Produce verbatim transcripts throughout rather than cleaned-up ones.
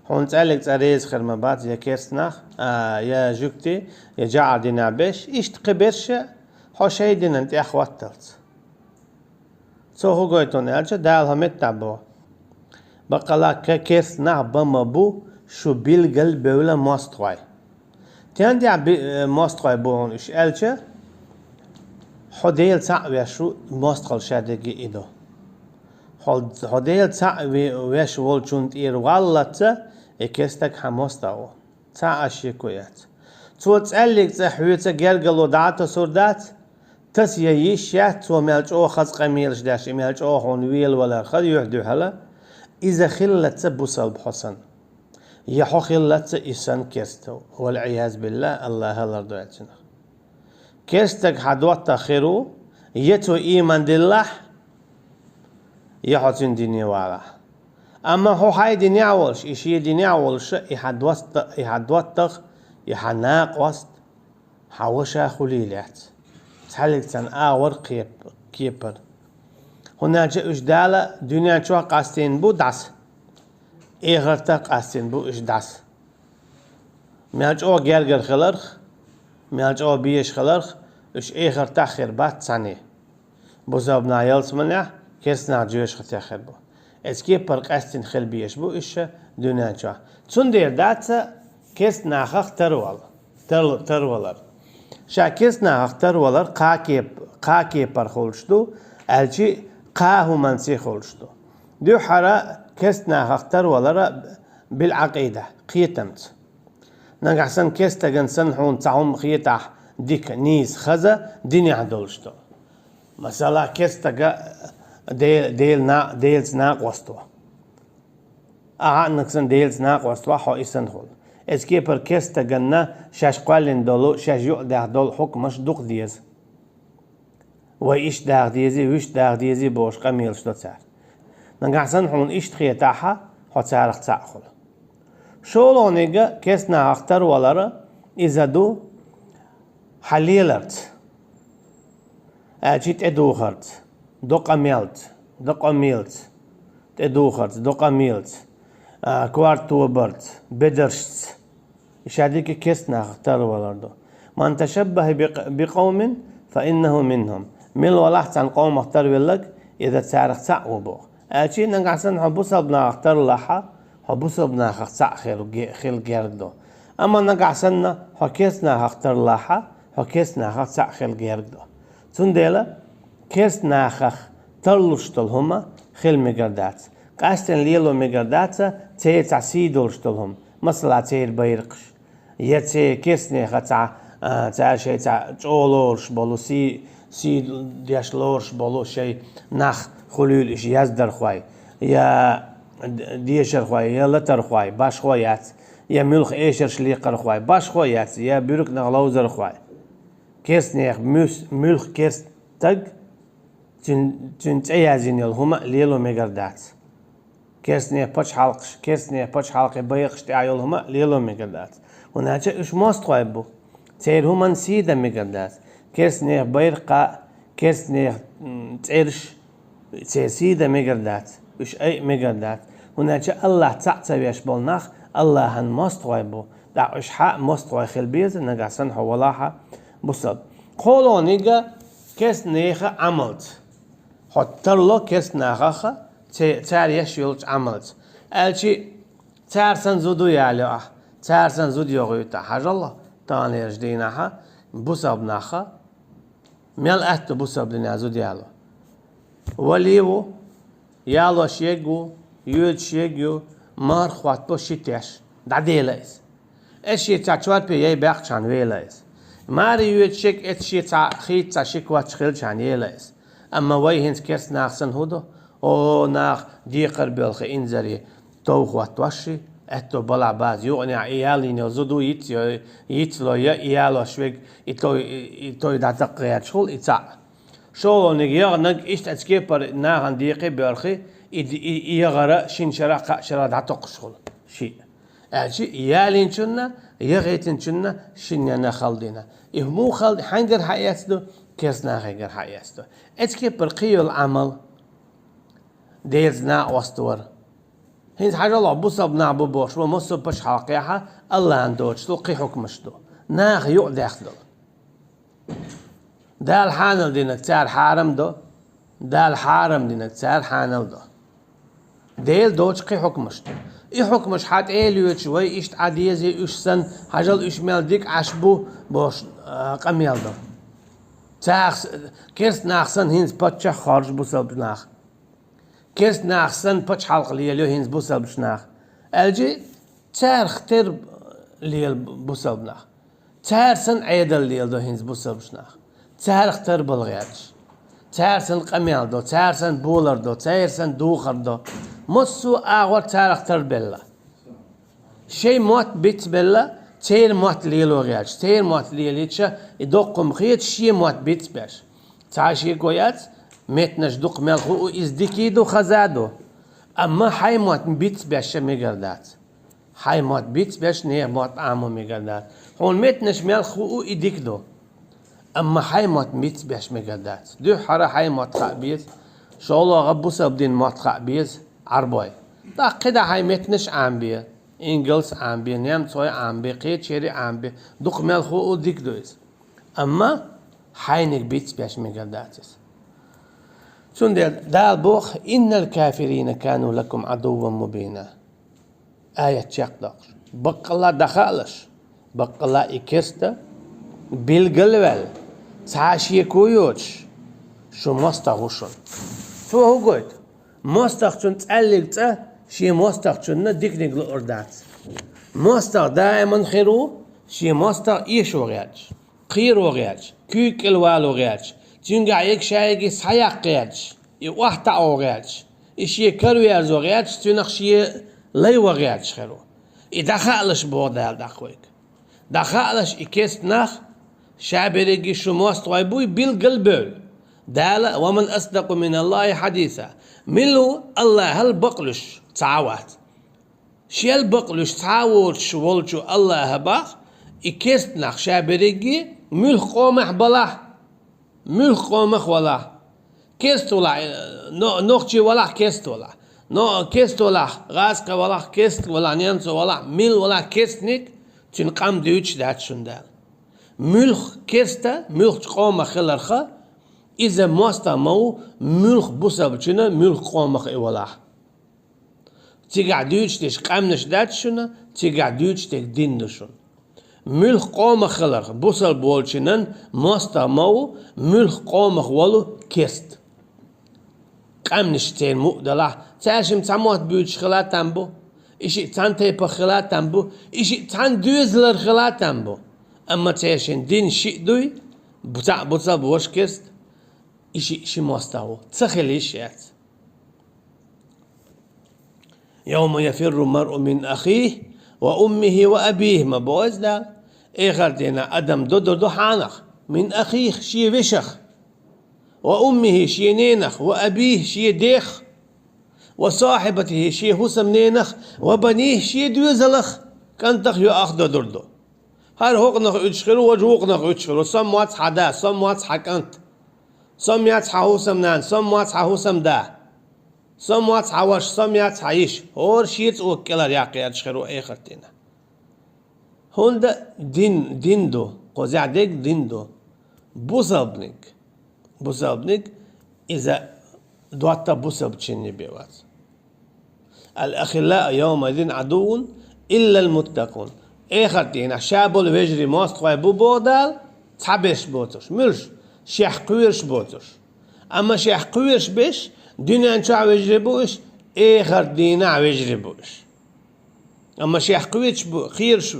Хьуна цӀаьллиг цӀа реза хир ма бац, я керста нах, а, я жугтий, я жагӀар динехь берш, иштта кхин берш а хьо шайн динан тӀехь хӀотталц. Цо хӀун гойту аьлча, Дала хӀокху меттехь боху: «Баккъала ка-, керста нах бан ма бу шу билггал бевлла мостагӀой». Стенна тӀехь би-, э, мостагӀой бу хьуна уьш аьлча, хьо Дела цхьаъ веш ву, мостагӀалла шадерриге и ду. Хьо, хьо Дела цхьаъ ве-, веш волчунна тӀера валлалц, и керста стаг хьан мостагӀа ву. Цхьа а шеко яц. Цо цӀаьллиг цӀа хьоьца гергарло дӀа а тасур дац, таса я йиш яц, цо мел чӀогӀа хаза къамелаш деш, и мел чӀогӀа хьуна велавалар хаза юьхь-дуьхьал, иза хиллалц бусалба хьо санна. Я хьо хиллалц и санна керста, вал-Ӏиязу биллахӀ, АллахӀа лардойла цунах. Керста стаг хьан доттагӀа хир ву, я цо ийман диллахь, я хьо цуьнан дине валахь. Амма хьо хьайн динехь волуш, и шен динехь волуш, и хьан доста-, и хьан доттагӀа, и хьан накъост, хьан ваша хуьлийла яц. Цхьаьллиг царна агӀор кхеп-, кепара. ХӀунда аьлча уьш Дала дуьнен чохь къастийна бу дӀаса, эхартахь къастийна бу уьш дӀаса. Мел чӀогӀа гергара хиларх, мел чӀогӀа безаш хиларх, уьш эхартахь хир бац цхьаьна. Бусалба нах ялсаманехь, керста нах жоьжахатехь хир бу. Оцу кепара къаьстина хила безаш бу уьш дуьнен чохь. Цундела дац керста нахах тарвала, тар-, тарвалар. Ша керста нахах тарвалар кхаа кеп-, кхаа кепара хуьлуш ду, аьлчи кхаа хӀуманца хуьлуш ду. Дуьххьара керста нахах тарвалар бил-Ӏакъида, кхетамца. Нагахь санна керста стагана санна хьуна цхьа хӀума хетахь дика, нийса, хаза, динехь долуш ду. Масала, керста стага Де-, Дела на-, Делаца накъост ву. Ахьа а нагахь санна Делаца накъост вахь, хьо и санна хуьлу. Оцу кепара керста стаганна шаьш кхоьллина долу, шаьш юкъадаьхна долу хьукмаш дукха деза. Вай иштта даха дезий, вуьшта даха дезий бохуш къамелаш до цара. Нагахь санна хьуна иштта хетахь, хьо царах цхьаъ хуьлу. ШолгӀаниг керста нахах тарвалар иза ду хьан леларца, аьлчи тӀедухарца, докъа мелца, докъа мелца, тӀедухарца, докъа мелца, а, корта тобарца, бедаршца. И ша дика керста нахах тарвалар ду. «Ман ташаббаха бикъ-, бикъовмин, фа иннаху минхум». Мила валахь цхьана къомах тарвелларг, иза царах цхьаъ ву боху. Аьлчи нагахь санна хьо бусалба нахах тарлахь, хьо бусалба нахах цхьаъ хир ге-, хила герга ду. Амма нагахь санна хьо керста нахах тарлахь, хьо керста нахах цхьаъ хила герга ду. Цундела керста нахах тарлуш долу хӀума хила мегар дац. Къаьстина лело мегар дац, церан цхьа сий долуш долу хӀума. Масала, церан байракхаш. Я церан керста нехан цхьа, а, цара шайн цхьа чӀогӀа лоруш болу, сий, сий деш лоруш болу шайн нах хуьлийла уьш яздархой, я д-, дешархой, я латархой, башхо яц, я муьлхха эшарш лекхархой, башхо яц, я буьрканах ловзархой. Керста нехан муьс-, муьлхха керста стаг, цуьнан, цуьнан цӀе яздина йолу хӀума а лело мегар дац. Керста нехан пачхьалкхаш, керста нехан пачхьалкхийн байракхаш тӀехь йолу хӀума а лело мегар дац. ХӀунда аьлча уьш мостагӀой бу. Церан хӀуманна сий дан мегар дац. Керста нехан байракх а, керста нехан, м, цӀераш, церан сий дан мегар дац. Уьш айа мегар дац. ХӀунда аьлча АллахӀ цхьаъ ца веш болу нах АллахӀан мостагӀой бу. ТӀаккха уьш хьан а мостагӀой хила беза, нагахь санна хьо валахь а бусалба. КхоалгӀаниг керста нехан Ӏамалца. Хьо тарло керста нахах, це-, цара еш йолчу Ӏамалца. Аьлчи, цара санна зуда ялайо ахь, цара санна зуда йогӀуьйту ахь. Хьажал, таханлерчу дийнахь бусалба нах мел аьтто бусалба динехь зуда яло. Вали ву, ялош ерг ву, йоьдуш ерг ю, марха хӀоттабо ши теш, дӀадела иза. Эцу шен цхьа чорпе яй баьккхичхьана вела иза. Маре йоьдуш ерг эцу шен цхьа хийца цхьа ши коч хилчхьана ела иза. Амма вай хӀинца керста нах санна хӀун ду? О, нах декхар боьлху инзаре тов хӀоттош ши, аьтто балахь база юкъанехь и ял йина йолу зуда йицло, йицло я и ялош верг, и той, и, и той дӀатакхаьрчахула и цхьаъ. ШолгӀаниг яханарг иштта оцу кепара нахана декхий боьлхий, и, и, и яхара шина шарахь, кхаа шарахь дӀатокхуш хуьлу шиъ. Аьлчи ялийначунна, яхийтинчунна шинненна хала дина. И муха хала, хьайгара хьаэцна ду, керста нахегара хьаэцна ду. Оцу кепара кхин йолу Ӏамал, Делаца накъост вар. ХӀинца хьажал, бусалба нах бу бохуш бу массо а пачхьалкхехь, АллахӀан доцуш долу кхин хьукмаш ду. Наха юкъадаьккхина долу. Дала хьанал динарг цара хьарам до, Дала хьарам динарг цара хьанал до. Дела доцуш кхин хьукмаш ду. И хьукмаш хьан тӀе а лоьцуш, вай иштта Ӏан дезий уьш санна, хьажал уьш мел дика Ӏаш бу бохуш, а, къамел до. Царах с-, керста нах санна хӀинца паччахь хоржу бусалба нах. Керста нах санна пачхьалкх лелайо хӀинца бусалбачу нах. Аьлчи царах тера лела бусалба нах. Цара санна Ӏедал леладо хӀинца бусалбачу нах. Царах тарбала гӀерташ. Цара санна къамел до, цара санна болар до, цара санна духар до. Массо а агӀор царах тарбелла. Шайн мотт бицбелла, церан мотт лело гӀерташ. Церан мотт лелийча, и доккха хӀума хеташ, шен мотт бицбеш. Цхьа шеко яц, меттанаш дукха мел хуу, иза дикий ду, хаза ду. Амма хьайн мотт бицбеш ша мегар дац. Хьайн мотт бицбеш нехан мотт Ӏамо мегар дац. Хьуна меттанаш мел хуу, и дика ду. Амма хьайн мотт бицбеш мегар дац. Дуьххьара хьайн мотт хаа беза, шолгӀа бусалба дин мотт хаа беза, Ӏарбой. ТӀаккха кхидӀа хьайн меттанаш Ӏамабе, ингалс Ӏамабе, немцой Ӏамабе, кхечерий Ӏамабе, дукха мел хуу, дика ду иза. Амма хьайниг бицбеш мегар дац иза. Цундела Дала боху: «Иннал кафирина кану лакум Ӏадувван мубина». Аят чекхдоккхуш. Баккъалла дӀахаалаш, баккъалла и керста билгал а ваьлла, цхьа шеко а йоцуш, шун мостагӀа ву шуна. Цо хӀун гойту? МостагӀчун цӀаьллиг цӀа шен мостагӀчунна диканиг луур дац. МостагӀа даиман хир ву шен мостагӀа эшо гӀерташ, кхеро гӀерташ, куьйга кӀел вало гӀерташ, цуьнгахь ерг шайгахь схьаяккха гӀерташ, и охьатаӀо гӀерташ, и шен караверзо гӀерташ, цуьнах шен лай ван гӀерташ хир ву. И дӀахаалаш, боху Дала тӀаккха вайга. ДӀахаалаш и керста нах, ша берриге шун мостагӀой буй билгал а бевлла. Дала: «Ва ман асдакъу миналлахи хьадиса». Мила ву АллахӀал бакълуьйш? Цхьа а вац. Шел бакълуьйш цхьа а воцуш волчу АллахӀа боху, и керста нах ша берриге муьлхха къомах балахь, муьлхха къомах валахь, керста валахь, но-, нохчи валахь, керста валахь, но-, керста валахь, гӀазкхи валахь, керста валахь, немцо валахь, мила валахь керстаниг, цуьнан къам дуьйцуш дац шуна Дала. Муьлхха керста муьлххачу къомах хиларх, иза мостагӀа ма ву муьлхха бусалбачунна муьлхха къомах и валахь. Цигахь дуьйцуш дерш къаьмнаш дац шуна, цигахь дуьйцуш дерг дин ду шуна. Муьлхха къомах хиларх бусалба волчунна мостагӀа ма ву муьлхха къомах волу керста. Къаьмнаш церан муъ далахь, цаьршимма цхьа мотт буьйцуш хила там бу, и шиъ цхьана тайпах хила там бу, и шиъ цхьана доьзалара хила там бу. Амма церан шен дин шиъ дуй, бу-, цхьаъ бусалба, ваша керста, и шиъ ши мостагӀа ву. Ца хила йиш яц. «Йовма яфиррул маръу мин ахихи ва уммихи ва абихи», ма боху иза Дала. Эхарт дийнахь адам додур ду хьанах, мин ахихи, шен вешах, ва уммихи, шен ненах, ва абихи, шен дех, ва сахьибатихи, шен хӀусамненах, ва банихи, шен доьзалах, кӀантах, йоӀах додур ду. ХӀара хӀокхунах уьдуш хир ву, важа вукхунах уьдуш хир ву, со моьтту хьан да, со моьтту хьан кӀант, со моьтту хьан хӀусамнана, со моьтту хьан хӀусамда. Со моьтту хьан ваша, со моьтту хьан йиша, хӀора шен цӀока кӀелхьара яккха гӀерташ хир ву эхарт дийнахь. ХӀунда дин, дин ду, кхузахь дерг дин ду. Бусалбаниг, бусалбаниг, иза доттагӀа бусалбачунна бен вац. «Ал-ахиллау йовмаизин Ӏадуввун иллал муттакъун». Эхарт дийнахь ша болу вежарий мостагӀой бу боху Дала, цхьаберш боцурш. Муьлш? Шех кхоьруш боцурш. Амма шех кхоьруш берш, дуьнен чохь вежарий бу уьш, эхарт дийнахь вежарий бу уьш. Амма шех кхоьруш бу, кхоьруш,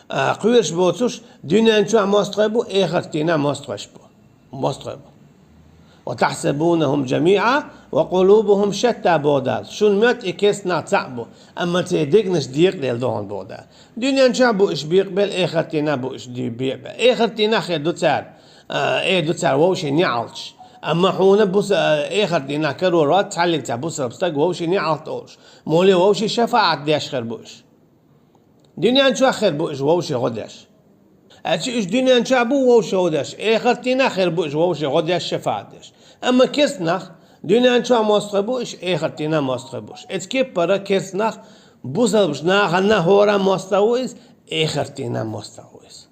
а, кхоьруш боцурш, дуьнен чохь мостагӀой бу, эхарт дийнахь мостагӀойш бу. МостагӀой бу. «Ва тахьсабунахум жамиӀа, ва къулубухум шатта», боху Дала. Шуна моьтту и керста нах цхьаъ бу, амма церан дегнаш декъаделла ду хьуна, боху Дала. Дуьнен чохь бу уьш бекъабелла, эхарт дийнахь бу уьш ди-, бекъабелла. Эхарт дийнахь хир ду цара, а, эр ду цара вовшийн неӀалташ. Амма хьуна бус-, а, эхарт дийнахь карор вац цхьаллиг цхьа бусалба стаг вовшийн неӀалт олуш. Муьлхха вовшийн шафаӀат деш хир бу уьш. Дуьнен чохь хир бу уьш вовшийн гӀо деш. Аьлча уьш дуьнен чохь бу вовшийн гӀо деш, эхарт дийнахь хир бу уьш вовшийн гӀо деш, шафаӀат деш. Амма керста нах, Дуьнен чохь мостагӀий бу уьш, эхартан мостагӀий бу уьш. Эцу кеппара керста нах бусалба нахана хӀоранна мостагӀа ву иза, эхартан мостагӀа ву иза.